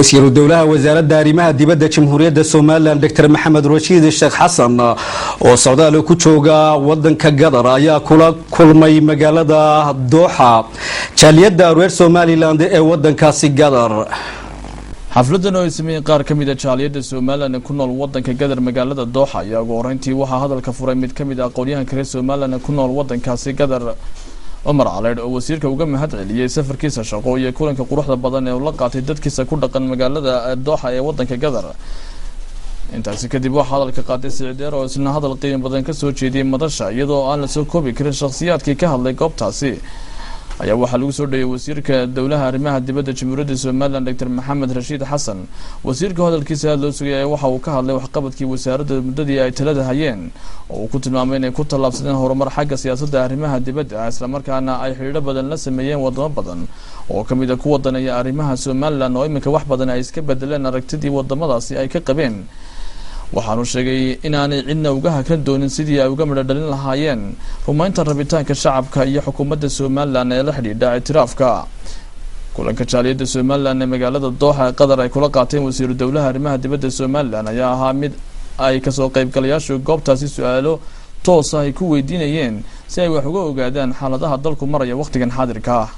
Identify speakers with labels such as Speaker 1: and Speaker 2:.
Speaker 1: Wasiiru dowlaha wasaaradda arrimaha dibadda Jamhuuriyadda Somaliland, Doctor Maxamed Rashiid Sheekh Xasan, oo socdaal ku jooga wadanka Qatar, ayaa kula kulmay magaalada Dooxa jaaliyadda reer Somaliland ee wadankaasi Qatar.
Speaker 2: Xafladan oo ay sameeyeen qaar ka mid a jaaliyadda Somaliland ee ku nool wadanka Gadar, magaalada Dooxa, ayaa ugu horeyntii waxaa hadalka furay mid ka mid a aqoon-yahanka reer Somaliland ee ku nool wadankaasi Gadar, Cumar Caleydh, oo wasiirka uga mahad celiyey safarkiisa shaqo iyo kulanka quruxda badan ee uu la qaatay dadkiisa ku dhaqan magaalada Dooxa ee wadanka Gadar. Intaasi kadib waxaa hadalka qaatay Sicideer, oo isna hadal qiimo badan kasoo jeediyey madasha. Iyadoo aan lasoo koobi karin shakhsiyaadkii ka hadlay goobtaasi, ayaa waxaa lagu soo dhoweeyey wasiirka dowlaha arrimaha dibadda Jamhuuriyadda Somaliland, Doctor Maxamed Rashiid Xasan. Wasiirka hadalkiisa aada loo sugayay waxa uu ka hadlay waxqabadkii wasaaradda muddadii ay talada hayeen, oo uu ku tilmaamay inay ku tallaabsadeen horumar xagga siyaasadda arrimaha dibadda ah, islamarkaana ay xidhiidho badan la sameeyeen wadamo badan oo ka mid a ku wadanaya arrimaha Somaliland, oo iminka wax badan ay iska bedeleen aragtidii wadamadaasi ay ka qabeen. Waxaanu sheegay inaanay cidna uga hakran doonin sidii ay uga midho dhalin lahaayeen rumaynta rabitaanka shacabka iyo xukuumadda Somaliland ee la xidhiidha ictiraafka. Kulanka jaaliyadda Somaliland ee magaalada Dooxa ee Qatar ay kula qaateen wasiiru dowlaha arrimaha dibadda Somaliland ayaa ahaa mid ay kasoo qaybgalayaashu goobtaasi su-aalo toos ah ay ku weydiinayeen si ay wax uga ogaadaan xaaladaha dalku maraya wakhtigan xaadirka ah.